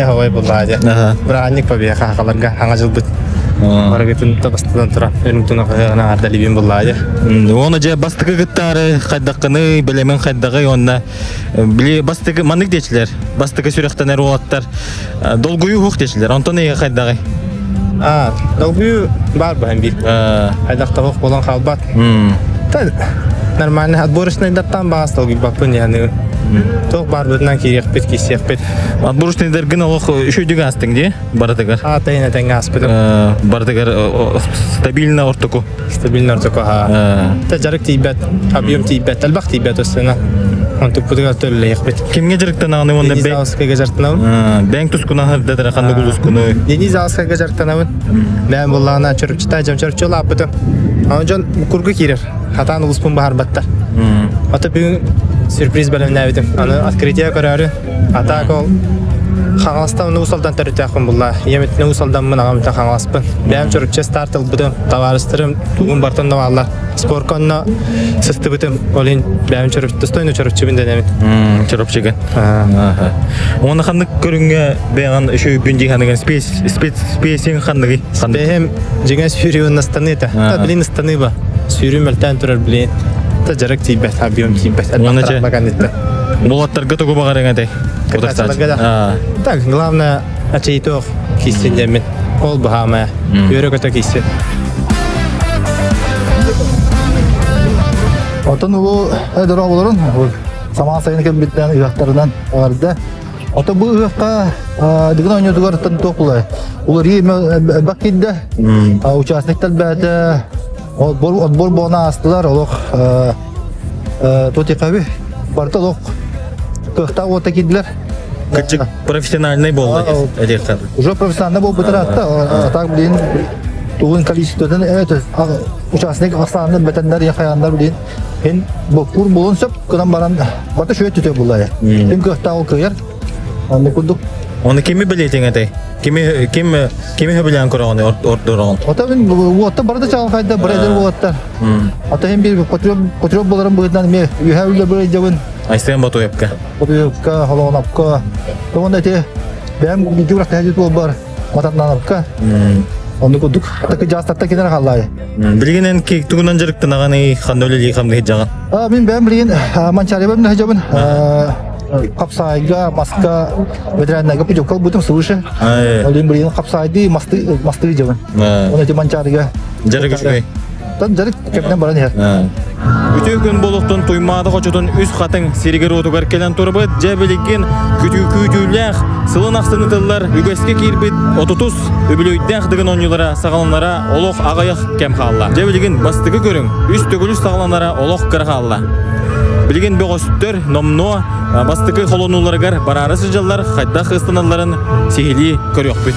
Настроение хавай буллаа дьэ. Бырааһынньык побеха хахаларга хаҥа дьылбыт. Барыгытын табастыдан туран өрүмтүн аҕыһыгына ардалибин буллаа дьэ. Уонна дьэ бастакы кыттаары хайдаххыный, бэлэмин хайдаҕый уонна били бастакы маннык диэчилэр, бастакы сүрэхтэнэр уолаттар долгуйуу хуох диэчилэр. Онтон эйиэхэ хайдаҕый? Аа, долгуйуу баар баһан биир. Хайдах да буолан хаалбат. Нормально отборочнайдартан баас долгуйбаппын яны. Туох баарбытынан киириэхпит, киирсиэхпит. Отборочнайдаргын олох үчүгүйдүк аастыҥ дии барытыгар. Аа, тайын этэҥҥэ ааспытым. Барытыгар стабильно ортоку. Стабильно ортоку аа. Та дьарык тиийбэт, объем тиийбэт, элбэх тиийбэт өссөнө. Онтукпутугар төллөйөхпүт. Кимҥэ дьарыктанаҕыный уонна Денис Залскайга дьарыктанабын. Бэйэҥ тускуна сырдатара ханнык улуускуну? Денис Залскайга дьарыктанабын. Бэйэм буллаҕына Чөрүпчүтэ дьон Чөрүпчү улааппытым. Аны дьон курга киирэр. Хатаан улууспун баһарбаттар. Ата бүгүн сюрприз бэлэмнээбитим. Аны открытие көрөөрү. Атаак ол Хаҥаластан Уус Алдан төрүттээхпин булла. Ийэм итинэ Уус Алдаммын, аҕам итинэ Хаҥаласпын. Бэйэм Чөрүпчү старт ылбытым. Табаарыстарым тугун бартан да бааллар. Спорка онно сыстыбытым. Ол иһин бэйэм Чөрүпчү, достойно Чөрүпчүбүн дэнэбин. Чөрүпчүгүн. Уонна ханнык көрүҥҥэ бэйэҕин үчүгүйбүн дии саныгын спец спец специң ханныгый? Бэйэм дьиҥэ сүүрүүн ыстаныы этэ. Та билин ыстаныы ба. Сүүрүүм мөлтөөн турар билин. Та дьарык тиийбэт, объем тиийбэт. Уонна чэ Булаттарга тугу баҕарыҥ этэй? Кытааччыларга да. Так, главное, ачыйтох киирсин диэммин. Ол баһаамая. Үөрэ-көтө киирсин. Отон улуу дорооболорун самаан сайын кэлбиттэн ыһыахтарынан эҕэрдэ. Ото бу ыһыахха Дыгын оонньуутугар туох булай? Уларыы элбэх киирдэ. Участниктар бэйэтэ отбор отбор буолан аастылар олох тотикаби барыта олох кыахтаах уота киирдилэр. Кырдьык профессиональный буолла этиэххэ. Уже профессиональный буолбутар атта так блин тугун количествотын участник ахсаанын бэтэннэр яхаяннар блин Эн боккур буолуон сөп гынан баран бата шүөт түтэ буллая. Ким кыахтаах ол кыайар. Онно курдук. Оны кими билетиң этэй? Кими ким кими хөбүлээн көрөҕүн ордороҕун? Ото мин уотта барыта чаҕылхайда бары эдэр уолаттар. Ото хем бир патриот патриот боларым быһыытынан эмиэ үһэ үлэ бары дьабын. Айсен Ботуевка. Ботуевка, Холоновка. Тоҕон эти бэйэм бииргэ күрэхтэһэ буолбар Мататнановка. Онну курдук. Такы жастарта кинер халлай. Билигин эн тугунан дьарыктанаҕыный, ханна үлэлии хамныы сылдьаҕын? Мин бэйэм билигин Манчаарыбар үлэһэ хапсаайга, маска, ветеринарга путевка ылбытым свыше. Ол иһин билигин хапсаайды, масты, масты дьабын. Оны эти Манчаарыга. Дьарык үчүгэй. Тан дьарык кэминэн баран иһэр. Үтүө күн буолуохтун Туймаада хочотун үс хатыҥ сиригэр-уотугар кэлэн турабыт. Дьэ билигин күтүү күүтүүлээх сылын ахсын ытыллар үгэскэ киирбит отутус үбүлүөйдээх дыгын оонньуулара саҕаланара олох аҕыйах кэм хаалла. Дьэ билигин бастакы көрүҥ үс төгүл саҕаланара олох кыра хаалла. Билигин бөҕөстөр номнуо бастакы холонууларыгар бараары сылдьаллар, хайдах ыстаналларын сиһилии көрүөхпүт.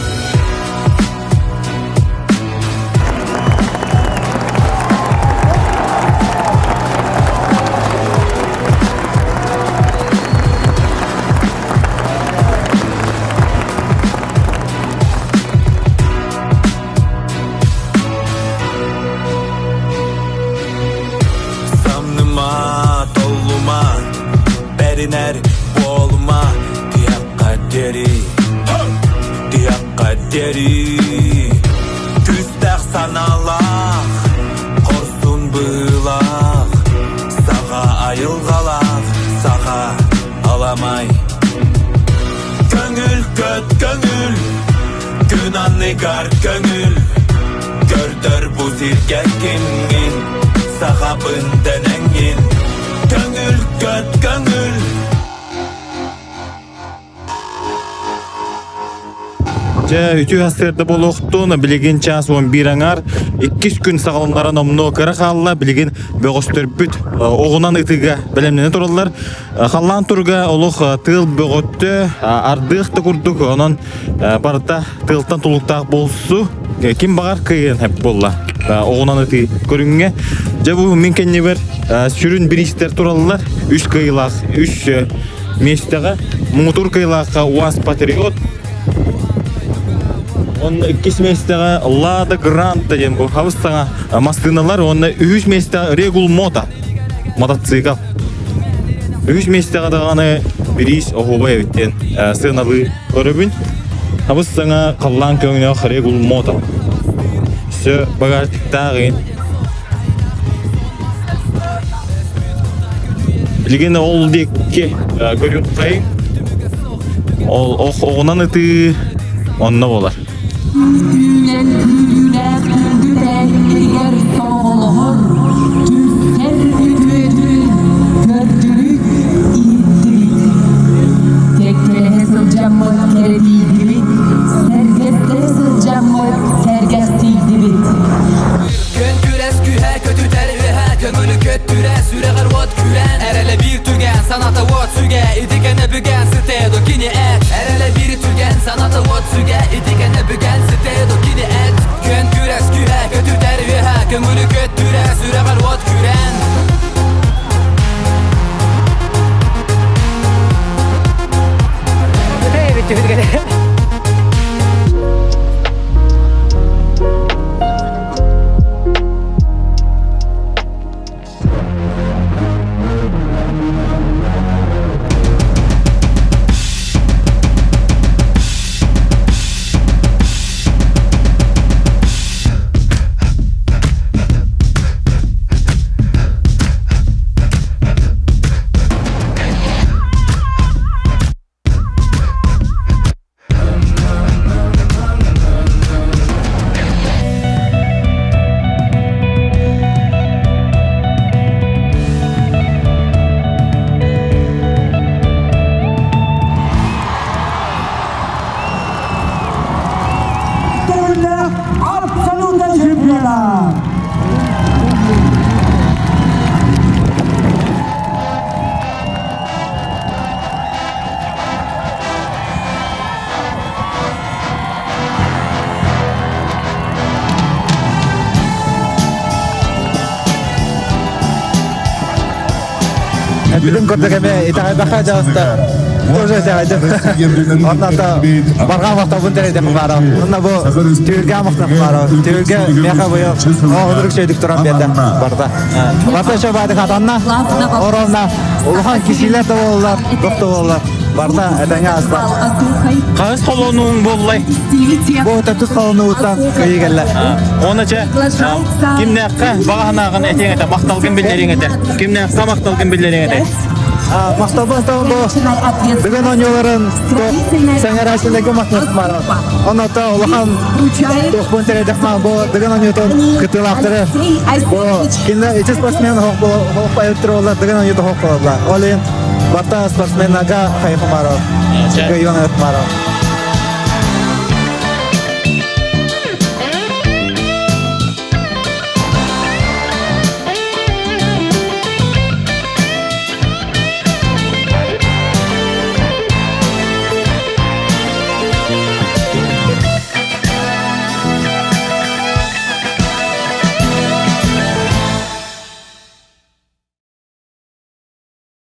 Самныма, толлума, бэринэр буолума Тиһэххэ диэри, тиһэххэ диэри Күүстээх санаалаах, хорсун быһыылаах Саха айылҕалаах, саха аламай Көҥүл көт көҥүл, күн анныгар көҥүл Көрдөр бу сиргэ кимҥин, сахабын дэнэҥҥин Көҥүл көт көҥүл Дьэ, үтүө сарсыарда буолуохтун. Билигин чаас 11 аҥаар. Иккис күн саҕаланара номнуо кыра хаалла. Билигин бөҕөстөрбүт оҕунан ытыыга бэлэмнэнэ тураллар. Халлаан туруга олох тыал бөҕөттө, ардыах да курдук, онон барыта тыалтан тулуктаах буолсу. Ким баҕар кыайыан сөп буолла. Оҕунан ытыы көрүҥҥэ. Дьэ бу мин кэннибэр сүрүн бириистэр тураллар. Үс кыайыылаах, үс миэстэҕэ. Муҥутуур кыайыылаахха УАЗ Патриот. Онно иккис миэстэҕэ Лада Гранта диэн бу хабыс саҥа массыыналар уонна үһүс миэстэҕэ Регул Мото мотоцикл. Үһүс миэстэҕэ даҕаны бириис оһуобай эбит диэн сыаналыы көрөбүн. Абыс саҥа халлаан көҥнөөх Регул Мото. Все багажниктаах Билигин ол диэки көрүөххэй. Ол оҕунан ытыы онно буолар. Үүнэн күүрүүлээх күндү сомоҕолоһор, түмсэр үтүөтүн көрдүбүт, иһиттибит. Кэккэлэһэ сылдьаммыт кэрэтийдибит, сэргэстэһэ сылдьаммыт сэргэхсийдибит. Күн күрэс күһэ көтүтэр үөһэ Көҥүлү көттүрэ сүрэҕэр уот күрэн Эрэлэ биир түгэн саната уот сүгэ Ити кэнэ бүгэн сытыа кини эт Эрэлэ биир түгэн саната уот сүгэ Ити кэнэ бүгэн сытыа кини эт Күн күрэс күһэ көтүтэр үөһэ Көҥүлү көттүрэ сүрэҕэр уот күрэн Абсолютно чемпиона! Бүтүн курдук эмиэ итэҕэйбэххэ дьаҕыста тоже итэҕэйдим. Онно барҕа махталбын тэрийдим баара. Онно бу түһүлгэ махтал баара. Түһүлгэ миэхэ быйыл оҕолорук сөйдүк туран биэрдэ барда. Барта еще баадык атанна. Оронна улахан кисилер да буоллар, туох да буоллар. Барта этэҥҥэ ааста. Хаһыс холонууҥ буоллай? Бу төрдүс холонууттан кыайыы кэллэ. Оны чэ, кимнээххэ баҕа санааҕын этиэҥ этэ, махталгын биллэриэҥ этэ. Кимнээххэ махталгын биллэриэҥ этэ. Махталбын бу бүгүн оонньууларын сэҥээрээччилэргэ махталбын Онно улахан туохпун тэрэдэхмэ бу дыгын оонньуутун кыттыылаахтары бу кинилэр ити спортсмен хоох айыттыроллар дыгын оонньуута хоох буолаллар. Ол иһин барта спортсменнарга хайыхымаров, Иван Ытмаров.